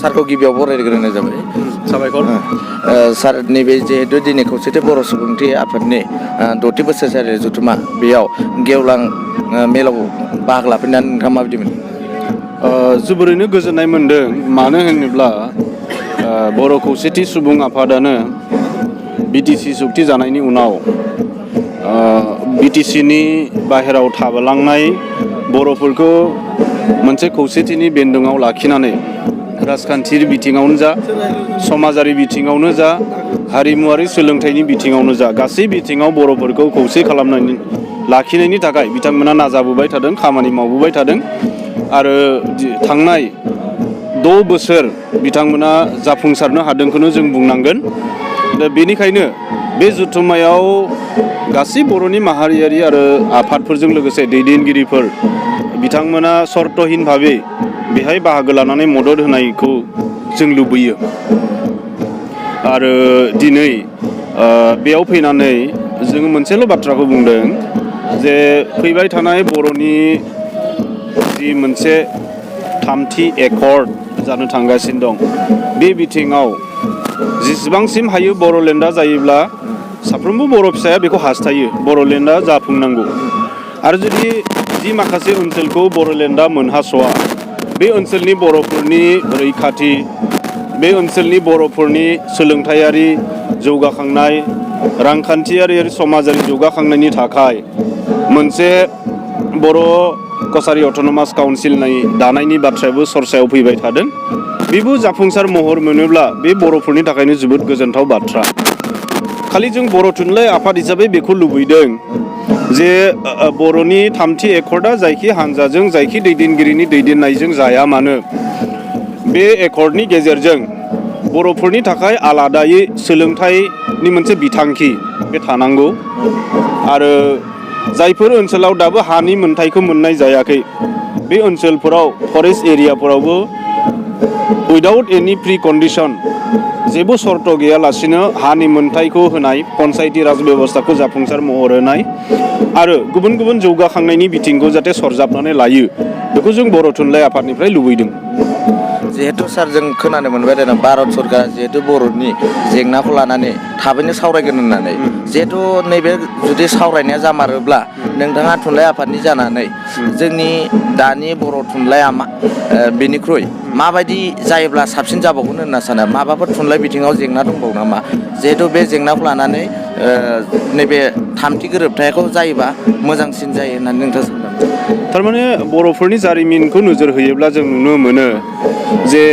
सारखौ गिबियाव बरायग्रोनाय जाबाय साबायखर सार नैबे जिहेतु दिनै खौसेथि बर' सुबुंथि आफादनि 6थि बोसोरसालि जथुमा बेयाव गेवलां मेलाव बाहागो लाफैनानै नोंथाङा माबायदि मोनो? जोबोरैनो गोजोननाय मोन्दों। मानो होनोब्ला बर' खौसेथि सुबुं आफादानो बिटिसि सुक्ति जानायनि उनाव बिटिसिनि बाहेराव थालांनाय बर'फोरखौ मोनसे खौसेथिनि बेन्दोङाव लाखिनानै राजखान्थियारि बिथिङावनो जा समाजारि बिथिङावनो जा हारिमुवारि सोलोंथाइनि बिथिङावनो जा गासै बिथिङाव बर'फोरखौ खौसे खालामनानै लाखिनायनि थाखाय बिथांमोना नाजाबोबाय थादों, खामानि मावबोबाय थादों आरो थांनाय 6 बोसोर बिथांमोना जाफुंसारनो हादोंखौनो जों बुंनांगोन। दा बेनिखायनो बे जथुम्मायाव गासै बर'नि माहारियारि आरो आफादफोरजों लोगोसे दैदेनगिरिफोर बिथांमोना सर्तहीन भाबै बेहाय बाहागो लानानै मदद होनायखौ जों लुबैयो। आरो दिनै बेयाव फैनानै जोङो मोनसेल' बाथ्राखौ बुंदों जे फैबाय थानाय बर'नि जि मोनसे 3थि एकर्ड जानो थांगासिनो दं बे बिथिङाव जेसेबांसिम हायो बर'लेण्डआ जायोब्ला साफ्रोमबो बर' फिसाया बेखौ हास्थायो बर'लेण्डआ जाफुंनांगौ। आरो जुदि जि माखासे ओनसोलखौ बर'लेण्डआ मोनहास'आ बे ओनसोलनि बर'फोरनि रैखाथि, बे ओनसोलनि बर'फोरनि सोलोंथायारि जौगाखांनाय, रांखान्थियारि आरो समाजारि जौगाखांनायनि थाखाय मोनसे बर' कसारि अट'नमास काउन्सिलनि दानायनि बाथ्रायाबो सरसायाव फैबाय थादों। बेबो जाफुंसार महर मोनोब्ला बे बर'फोरनि थाखायनो जोबोद गोजोनथाव बाथ्रा। खालि जों बर' थुनलाइ आफाद हिसाबै बेखौ लुबैदों जे बर'नि 3थि एकर्डआ जायखि हान्जाजों जायखि दैदेनगिरिनि दैदेननायजों जाया मानो बे एकर्डनि गेजेरजों बर'फोरनि थाखाय आलादायै सोलोंथाइनि मोनसे बिथांखि बे थानांगौ। आरो जायफोर ओनसोलाव दाबो हानि मोन्थायखौ मोननाय जायाखै बे ओनसोलफोराव फरेस्ट एरियाफोरावबो उइदाउट एनि प्रि कन्डिसन जेबो सर्त गैयालासिनो हानि मोन्थायखौ होनाय, पन्सायती राज बेबस्थाखौ जाफुंसार महर होनाय आरो गुबुन गुबुन जौगाखांनायनि बिथिंखौ जाहाथे सरजाबनानै लायो बेखौ जों बर' थुनलाइ आफादनिफ्राय लुबैदों। जिहेतु सार जों खोनानो मोनबाय दाना भारत सरकारा जिहेतु बर'नि जेंनाखौ लानानै थाबैनो सावरायगोन होननानै, जिहेतु नैबे जुदि सावरायनाया जामारोब्ला नोंथाङा थुनलाइ आफादनि जानानै जोंनि दानि बर' थुनलाइया बेनिख्रुइ माबायदि जायोब्ला साबसिन जाबावगोन होनना सानो? माबाफोर थुनलाइ बिथिङाव जेंना दंबावो नामा? जिहेतु बे जेंनाखौ लानानै नैबे 3थि गोरोबथायखौ जायोबा मोजांसिन जायो होननानै नोंथाङा सानदों? थारमाने बर'फोरनि जारिमिनखौ नोजोर होयोब्ला जों नुनो मोनो जे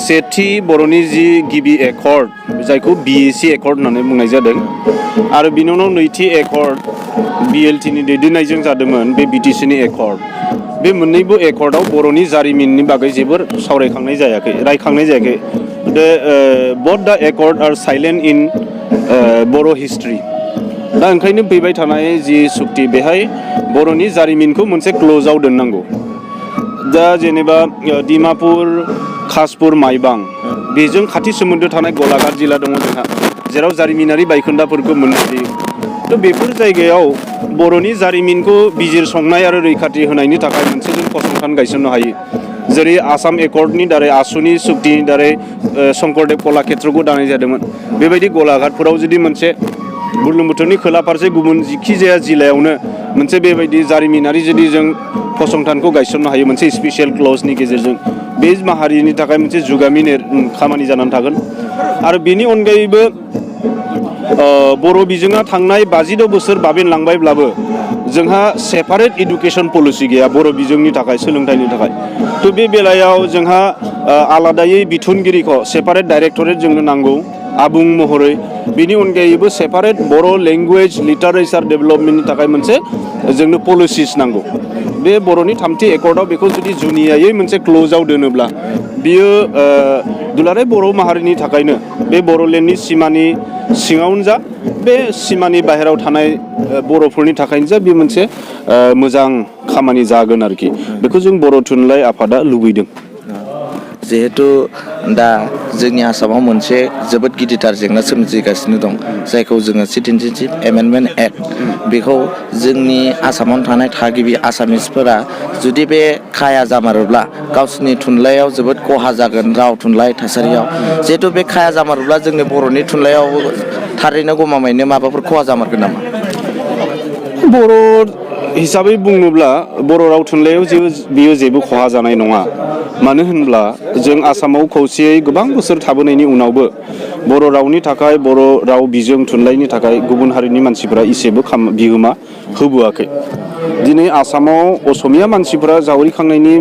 सेथि बर'नि जि गिबि एकर्ड जायखौ BAC एकर्ड होननानै बुंनाय जादों आरो बिनि उनाव नैथि एकर्ड BLTनि दैदेननायजों जादोंमोन बे बिटिसिनि एकर्ड। बे मोननैबो एकर्डआव बर'नि जारिमिननि बागै जेबो सावरायखांनाय जायाखै, रायखांनाय जायाखै। बोथ दा एकर्ड आर साइलेन्ट इन बर' हिस्ट्रि। दा ओंखायनो फैबाय थानाय जि सुक्ति बेहाय बर'नि जारिमिनखौ मोनसे क्ल'जआव दोननांगौ। दा जेनेबा डिमापुर, खासपुर, माइबां बेजों खाथि सोमोन्दो थानाय गलाघाट जिल्ला दङ जोंहा, जेराव जारिमिनारि बायखोन्दाफोरखौ मोननो हायो। थ' बेफोर जायगायाव बर'नि जारिमिनखौ बिजिरसंनाय आरो रैखाथि होनायनि थाखाय मोनसे जों फसंथान गायसननो हायो। जेरै आसाम एकर्डनि दारै, आसुनि सुक्तिनि दारै शंकरदेब कलाक्षेत्रखौ दानाय जादोंमोन। बेबायदि गलाघाटफोराव जुदि मोनसे बुरलुंबुथुरनि खोला फारसे गुबुन जिखि जाया जिल्लायावनो मोनसे बेबायदि जारिमिनारि जुदि जों फसंथानखौ गायसननो हायो मोनसे स्पेसियेल क्लजनि गेजेरजों, बे माहारिनि थाखाय मोनसे जुगामि खामानि जानानै थागोन। आरो बेनि अनगायैबो बर' बिजोङा थांनाय 52 बोसोर बाबेनलांबायब्लाबो जोंहा सेपारेट इडुकेसन पलिसि गैया बर' बिजोंनि थाखाय, सोलोंथाइनि थाखाय। थ' बे बेलायाव जोंहा आलादायै बिथोनगिरिखौ सेपारेट डाइरेक्टरेट जोंनो नांगौ आबुं महरै। बिनि अनगायैबो सेपारेट बर' लेंगुवेज लिटारेचार डेभेलपमेन्टनि थाखाय मोनसे जोंनो पलिसिस नांगौ। बे बर'नि 3थि एकर्डआव बेखौ जुदि जुनियायै मोनसे क्ल'जआव दोनोब्ला बियो दुलाराय बर' माहारिनि थाखायनो बे बर'लेण्डनि सिमानि सिङावनो जा बे सिमानि बाहेरायाव थानाय बर'फोरनि थाखायनो जा बे मोनसे मोजां खामानि जागोन आरोखि। बेखौ जों बर' थुनलाइ आफादा लुबैदों। जिहेथु दा जोंनि आसामाव मोनसे जोबोद गिदिरथार जेंना सोमजिगासिनो दं जायखौ जोङो सिटिजेनशिप एमेन्डमेन्ट एक्ट बेखौ जोंनि आसामाव थानाय थागिबि आसामिसफोरा जुदि बे खाया जामारोब्ला गावसिनि थुनलाइयाव जोबोद खहा जागोन राव थुनलाइ थासारियाव जिहेथु बे खाया जामारोब्ला जोंनि बर'नि थुनलाइयाव थारैनो गमामायैनो माबाफोर खहा जामारगोन नामा? बर' हिसाबै बुङोब्ला बर' राव थुनलाइयाव बियो जेबो खहा जानाय नङा। मानो होनब्ला जों आसामाव खौसेयै गोबां बोसोर थाबोनायनि उनावबो बर' रावनि थाखाय बर' राव बिजों थुनलाइनि थाखाय गुबुन हारिनि मानसिफोरा इसेबो बिहोमा होबोआखै। दिनै आसामाव असमिया मानसिफोरा जावरिखांनायनि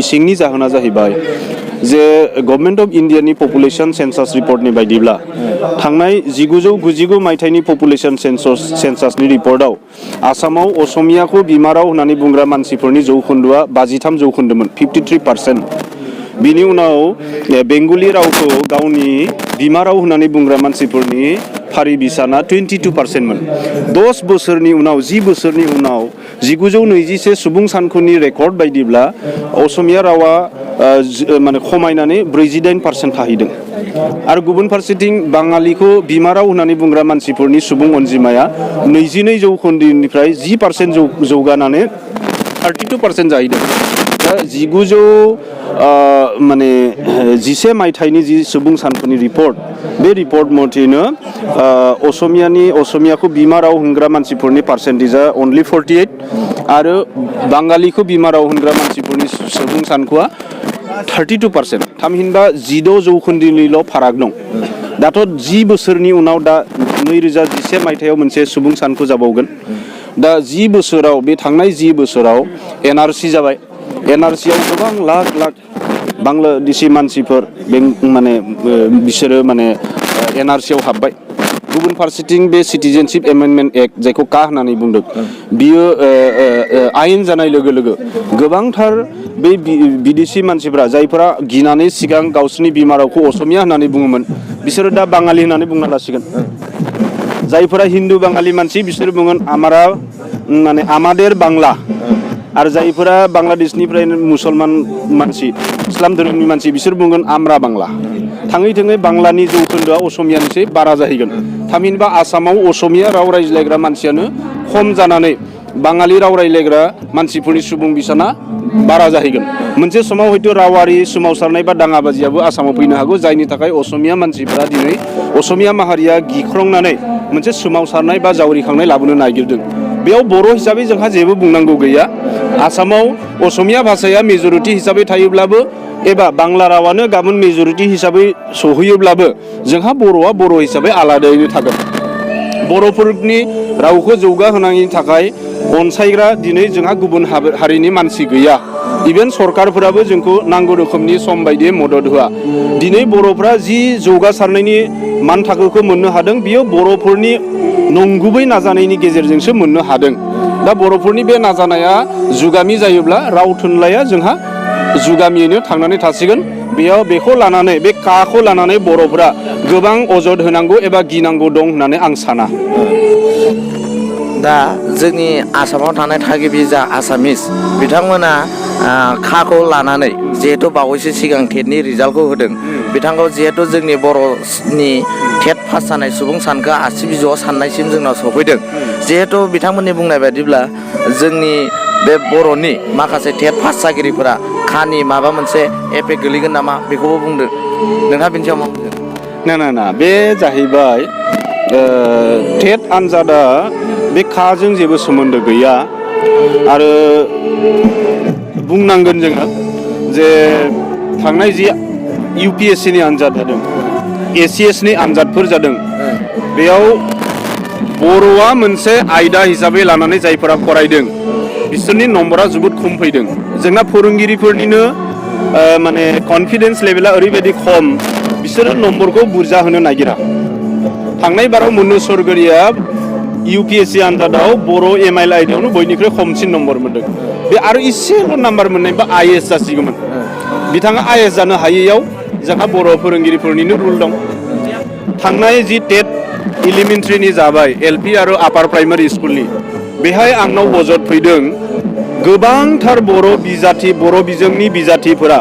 इसिंनि जाहोना जाहैबाय जे गभर्नमेन्ट अफ इन्डियानि पपुलेसन सेन्सास रिपर्टनि बायदिब्ला थांनाय 1999 मायथाइनि पपुलेसन सेन्सासनि रिपर्टआव आसामाव असमियाखौ बिमा राव होननानै बुंग्रा मानसिफोरनि जौखोन्दोआ 53 जौखोन्दोमोन 53%। बिनि उनाव बेंगलि रावखौ गावनि बिमा राव होननानै बुंग्रा मानसिफोरनि फारि बिसाना 22%मोन। 10 बोसोरनि उनाव 10 बोसोरनि उनाव 1921 सुबुं सानखोनि रेकर्ड बायदिब्ला असमिया रावा माने खमायनानै 48% थाहैदों। आरो गुबुन फारसेथिं बाङालिखौ बिमा राव होननानै बुंग्रा मानसिफोरनि सुबुं अनजिमाया 22 जौखोन्दोनिफ्राय 10% जौगानानै 32% जाहैदों। दा 1911 मायथाइनि जि सुबुं सानखोनि रिपर्ट बे रिपर्ट मथेनो असमियाखौ बिमा राव होनग्रा मानसिफोरनि पार्सेन्टेजआ अनलि 48 आरो बाङालिखौ बिमा राव होनग्रा मानसिफोरनि सुबुं सानखोआ 32%। थामहिनबा 16 जौखोन्दोनिल' फाराग दं। दाथ' 10 बोसोरनि उनाव दा 2011 मायथाइयाव मोनसे सुबुं सानखो जाबावगोन। दा 10 बोसोराव बे थांनाय 10 बोसोराव एनआरसि जाबाय। एनआरसियाव गोबां लाख लाख बांलादेशि मानसिफोर बिसोरो एनआरसियाव हाबबाय। गुबुन फारसेथिं बे सिटिजेनशिप एमेन्डमेन्ट एक्ट जायखौ का होननानै बुंदों बियो आयेन जानाय लोगो लोगो गोबांथार बे बिदेशि मानसिफोरा जायफोरा गिनानै सिगां गावसोरनि बिमा रावखौ असमिया होननानै बुङोमोन बिसोरो दा बाङालि होननानै बुंना लासिगोन। जायफोरा हिन्दु बाङालि मानसि बिसोर बुंगोन आमादेर बांला। आरो जायफोरा बांलादेशनिफ्राय मुसलमान मानसि इस्लाम धोरोमनि मानसि बिसोर बुंगोन आम्रा बांला। थाङै थुङै बांलानि जौखोन्दोआ असमियानिसै बारा जाहैगोन। थामहिनबा आसामाव असमिया राव रायज्लायग्रा मानसियानो खम जानानै बाङालि राव रायज्लायग्रा मानसिफोरनि सुबुं बिसाना बारा जाहैगोन। मोनसे समाव हयथ' रावारि सोमावसारनाय बा दाङाबाजियाबो आसामाव फैनो हागौ जायनि थाखाय असमिया मानसिफोरा दिनै असमिया माहारिया गिख्रंनानै मोनसे सोमावसारनाय बा जावरिखांनाय लाबोनो नागिरदों। बेयाव बर' हिसाबै जोंहा जेबो बुंनांगौ गैया। आसामाव असमिया भाषाया मेजरिटि हिसाबै थायोब्लाबो एबा बांला रावानो गाबोन मेजरिटि हिसाबै सहैयोब्लाबो जोंहा बर'आ बर' हिसाबै आलादायैनो थागोन। बर'फोरनि रावखौ जौगाहोनायनि थाखाय अनसायग्रा दिनै जोंहा गुबुन हारिनि मानसि गैया। इभेन सरकारफोराबो जोंखौ नांगौ रोखोमनि सम बायदियै मदद होआ। दिनै बर'फ्रा जि जौगासारनायनि मान थाखोखौ मोननो हादों बियो बर'फोरनि नंगुबै नाजानायनि गेजेरजोंसो मोननो हादों। दा बर'फोरनि बे नाजानाया जुगामि जायोब्ला राव थुनलाइया जोंहा जुगामियैनो थांनानै थासिगोन। बेखौ लानानै बे काखौ लानानै बर'फोरा गोबां अजद होनांगौ एबा गिनांगौ दं होननानै आं साना। दा जोंनि आसामाव थानाय थागिबि जा आसामिस बिथांमोना खाखौ लानानै जिहेथु बावैसो सिगां टेटनि रिजाल्टखौ होदों बिथांखौ जिहेथु जोंनि बर'नि टेट पास जानाय सुबुं सानखो आसि बिजौआव साननायसिम जोंनाव सफैदों। जिहेथु बिथांमोननि बुंनाय बायदिब्ला जोंनि बे बर'नि माखासे टेट पास जागिरिफोरा खानि माबा मोनसे एफेक्ट गोलैगोन नामा बेखौबो बुंदों। नोंहा बिनि सायाव मा बुंदों? ना बे जाहैबाय टेट आनजादा बे खाजों जेबो सोमोन्दो गैया। आरो बुंनांगोन जोङो जे थांनाय जि UPSCनि आनजाद जादों ACSनि आनजादफोर जादों बेयाव बर'आ मोनसे आयदा हिसाबै लानानै जायफोरा फरायदों बिसोरनि नम्बरा जोबोद खम फैदों। जोंना फोरोंगिरिफोरनिनो कनफिडेन्स लेभेला ओरैबायदि खम बिसोरो नम्बरखौ बुरजा होनो नागिरा। थांनाय बाराव मुनु सरगोरिया UPSC आनजादाव बर' MIL आयदायावनो बयनिख्रुइ खमसिन नम्बर मोनदों। बे आरो इसेल' नाम्बार मोननायबा IAS जासिगौमोन। बिथाङा IAS जानो हायैयाव जोंहा बर' फोरोंगिरिफोरनिनो रुल दं। थांनाय जि टेट एलिमेन्टारिनि जाबाय LP आरो आपार प्राइमारि स्कुलनि बेहाय आंनाव अजद फैदों गोबांथार बर' बिजाथि बर' बिजोंनि बिजाथिफोरा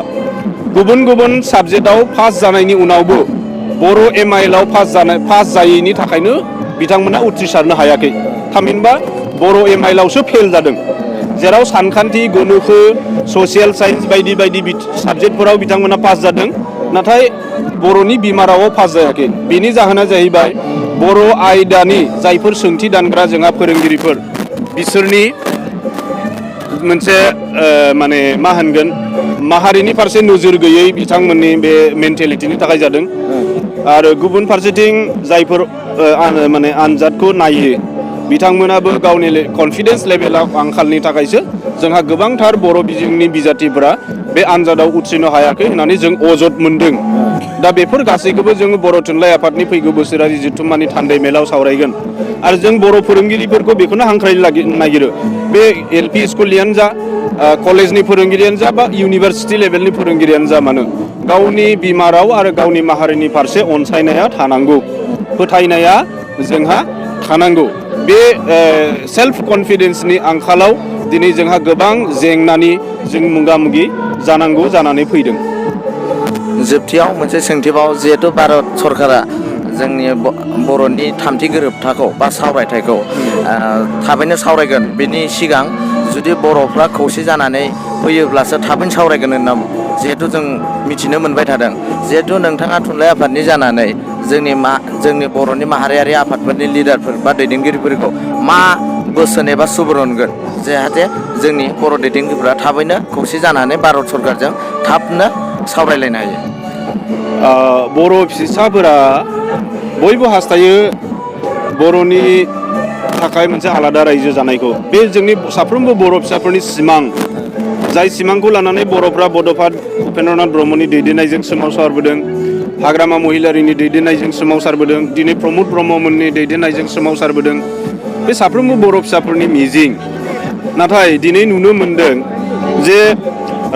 गुबुन गुबुन साबजेक्टआव पास जानायनि उनावबो बर' MIL-आव पास जायैनि थाखायनो बिथांमोना उथ्रिसारनो हायाखै थामहिनबा बर' MIL-आवसो फेल जादों जेराव सानखान्थि गोनोखो ससियेल साइन्स बायदि बायदि साबजेक्टफोराव बिथांमोना पास जादों नाथाय बर'नि बिमा रावाव पास जायाखै बेनि जाहोना जाहैबाय बर' आयदानि जायफोर सोंथि दानग्रा जोंहा फोरोंगिरिफोर बिसोरनि मोनसे माने मा होनगोन माहारिनि फारसे नोजोर गैयै बिथांमोननि बे मेन्टेलिटिनि थाखाय जादों आरो गुबुन फारसेथिं जायफोर माने आनजादखौ नायो बिथांमोनाबो गावनि कनफिडेन्स लेभेलाव आंखालनि थाखायसो जोंहा गोबांथार बर' बिजोंनि बिजाथिफोरा बे आनजादाव उथ्रिनो हायाखै होननानै जों अजद मोनदों दा बेफोर गासैखौबो जोङो बर' थुनलाइ आफादनि फैगौ बोसोरारि जथुम्मानि थान्दै मेलाव सावरायगोन आरो जों बर' फोरोंगिरिफोरखौ बेखौनो हांख्रायनो नागिरो बे LP स्कुलनियानो जा कलेजनि फोरोंगिरियानो जा बा इउनिभारसिटि लेभेलनि फोरोंगिरियानो जा मानो गावनि बिमा राव आरो गावनि माहारिनि फारसे अनसायनाया थानांगौ फोथायनाया जोंहा थानांगौ बे सेल्फ कनफिडेन्सनि आंखालाव दिनै जोंहा गोबां जेंनानि जों मोगा मोगि जानांगौ जानानै फैदों जोबथियाव मोनसे सोंथिबाव जिहेतु भारत सरकारा जोंनि बर'नि थामथि गोरोबथाखौ बा सावरायथायखौ थाबैनो सावरायगोन बेनि सिगां जुदि बर'फ्रा खौसे जानानै फैयोब्लासो थाबैनो सावरायगोन होनना जिहेतु जों मिथिनो मोनबाय थादों जिहेतु नोंथाङा थुनलाइ आफादनि जानानै जोंनि बर'नि माहारियारि आफादफोरनि लिडारफोर बा दैदेनगिरिफोरखौ मा बोसोन एबा सुबुरुन होगोन जाहाथे जोंनि बर' दैदेनगिरिफोरा थाबैनो खौसे जानानै भारत सरकारजों थाबनो सावरायलायनो हायो बर' फिसाफोरा बयबो हास्थायो बर'नि थाखाय मोनसे आलादा रायजो जानायखौ बे जोंनि साफ्रोमबो बर' फिसाफोरनि सिमां जाय सिमांखौ लानानै बर'फ्रा बड'फा उपेन्द्रनाथ ब्रह्मनि दैदेननायजों सोमावसारबोदों हाग्रामा महिलारिनि दैदेननायजों सोमावसारबोदों दिनै प्रमद ब्रह्ममोननि दैदेननायजों सोमावसारबोदों बे साफ्रोमबो बर' फिसाफोरनि मिजिं नाथाय दिनै नुनो मोनदों जे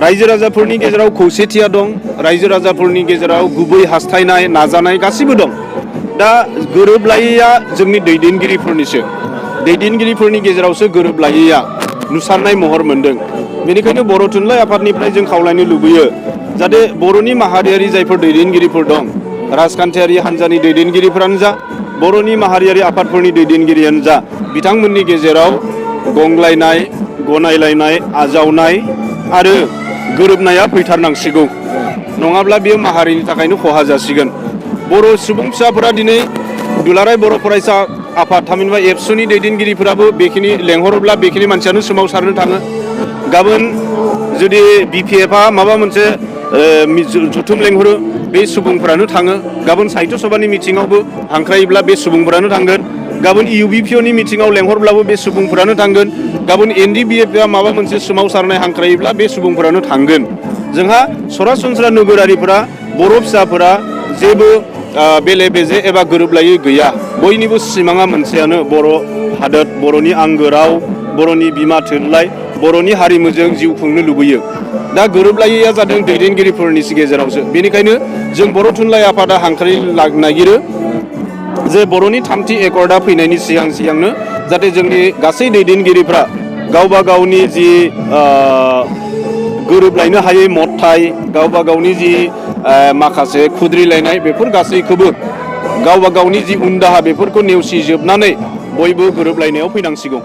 रायजो राजाफोरनि गेजेराव खौसेथिया दं रायजो राजाफोरनि गेजेराव गुबै हास्थायनाय नाजानाय गासिबो दं दा गोरोबलायैया जोंनि दैदेनगिरिफोरनि गेजेरावसो गोरोबलायैया नुसारनाय महर मोनदों बेनिखायनो बर' थुनलाइ आफादनिफ्राय जों खावलायनो लुबैयो जाहाथे बर'नि माहारियारि जायफोर दैदेनगिरिफोर दं राजखान्थियारि हान्जानि दैदेनगिरिफोरानो जा बर'नि माहारियारि आफादफोरनि दैदेनगिरियानो जा बिथांमोननि गेजेराव गंलायनाय गनायलायनाय आजावनाय आरो गोरोबनाया फैथारनांसिगौ नङाब्ला बेयो माहारिनि थाखायनो खहा जासिगोन बर' सुबुं फिसाफोरा दिनै दुलाराय बर' फरायसा आफाद थामहिनबा एबसुनि दैदेनगिरिफोराबो बेखिनि लेंहरोब्ला बेखिनि मानसियानो सोमावसारनो थाङो गाबोन जुदि BPF-आ माबा मोनसे जथुम लेंहरो बे सुबुंफोरानो थाङो गाबोन साहित्य सभानि मिटिङावबो हांख्रायोब्ला बे सुबुंफोरानो थांगोन गाबोन UBPOनि मिटिङाव लेंहरब्लाबो बे सुबुंफोरानो थांगोन गाबोन NDBF-आ माबा मोनसे सोमावसारनाय हांख्रायोब्ला बे सुबुंफोरानो थांगोन जोंहा सरासनस्रा नोगोरारिफोरा बर' फिसाफोरा जेबो बेले बेजे एबा गोरोबलायै गैया बयनिबो सिमाङा मोनसेयानो बर' हादोर बर'नि आंगो राव बर'नि बिमा थुनलाइ बर'नि हारिमुजों जिउ खुंनो लुबैयो दा गोरोबलायैया जादों दैदेनगिरिफोरनि गेजेरावसो बेनिखायनो जों बर' थुनलाइ आफादा हांख्राय नागिरो जे बर'नि थामथि एकर्डआ फैनायनि सिगांनो जाहाथे जोंनि गासै दैदेनगिरिफ्रा गावबा गावनि जि गोरोबलायनो हायै मथाय गावबा गावनि जि माखासे खुद्रिलायनाय बेफोर गासैखौबो गावबा गावनि जि उनदाहा बेफोरखौ नेवसिजोबनानै बयबो गोरोबलायनायाव फैनांसिगौ